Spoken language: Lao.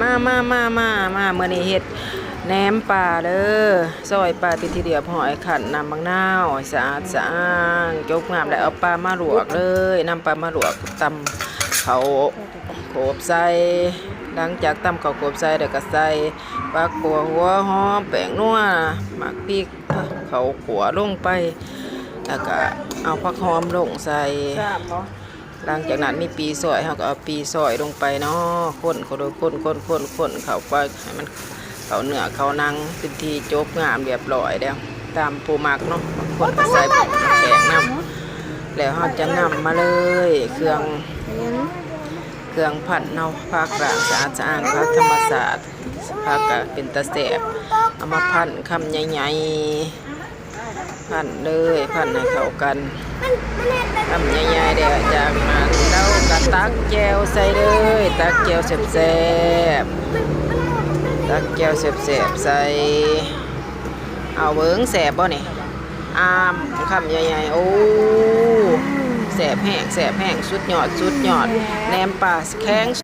ມາ ມາ ມາ ມາ ມາ ມື້ນີ້ເຮັດແໜມປາເດີ ຊອຍປາເປັນທີ່ຮຽບຮ້ອຍ ຂັ້ນນ້ຳບັກນາວໃຫ້ສະອາດສະອ້າງ ຈົບງາມແລ້ວເອົາປາມາລວກເລີຍ ນຳປາມາລວກ ຕຳເຂົ້າໂຂບໃສ່ ຫຼັງຈາກຕຳເຂົ້າໂຂບໃສ່ແລ້ວກໍໃສ່ຜັກບົວ ຫົວຫອມ ແປ້ງນົວ ໝາກພິກ ເຂົ້າຂົ້ວລົງໄປ ແລ້ວກໍເອົາຜັກຫອມລົງໃສ່ ຫຼັງຈາກນັ້ນມີປີຊອຍ ເຮົາກໍເອົາປີຊອຍລົງໄປເນາະ ຄົນ ຄົນ ຄົນ ຄົນ ຄົນ ຄົນເຂົ້າໄປ ໃຫ້ມັນເຂົ້າເນື້ອເຂົ້າໜັງ ເປັນທີ່ຈົບງາມຮຽບຮ້ອຍແລ້ວ ຕາມຜູ້ມັກເນາະ ບາງຄົນກໍໃສ່ແປ້ງນຳ ແລ້ວເຮົາຈະນຳມາເລີຍ ເຄື່ອງ ເຄື່ອງພັນເນາະ ຜັກລ້າງສະອາດສະອ້າງ ຜັກທຳມະຊາດ ຜັກກໍເປັນຕາແຊບ ເອົາມາພັນຄຳໃຫຍ່ໆ ພັນເລີຍ ພັນໃຫ້ເຂົ້າກັນ ຄຳໃຫຍ່ໆ ແລ້ວຈາກນັ້ນເຮົາກໍຕັກແຈ່ວໃສ່ເລີຍ ຕັກແຈ່ວແຊບໆ ຕັກແຈ່ວແຊບໆໃສ່ ເອົາເບິ່ງ ແຊບບໍ່ນີ້? ອ້າມ ຄຳໃຫຍ່ໆ ໂອ້ ແຊບແຮງ ແຊບແຮງ ສຸດຍອດ ສຸດຍອດ ແໜມປາແຂງ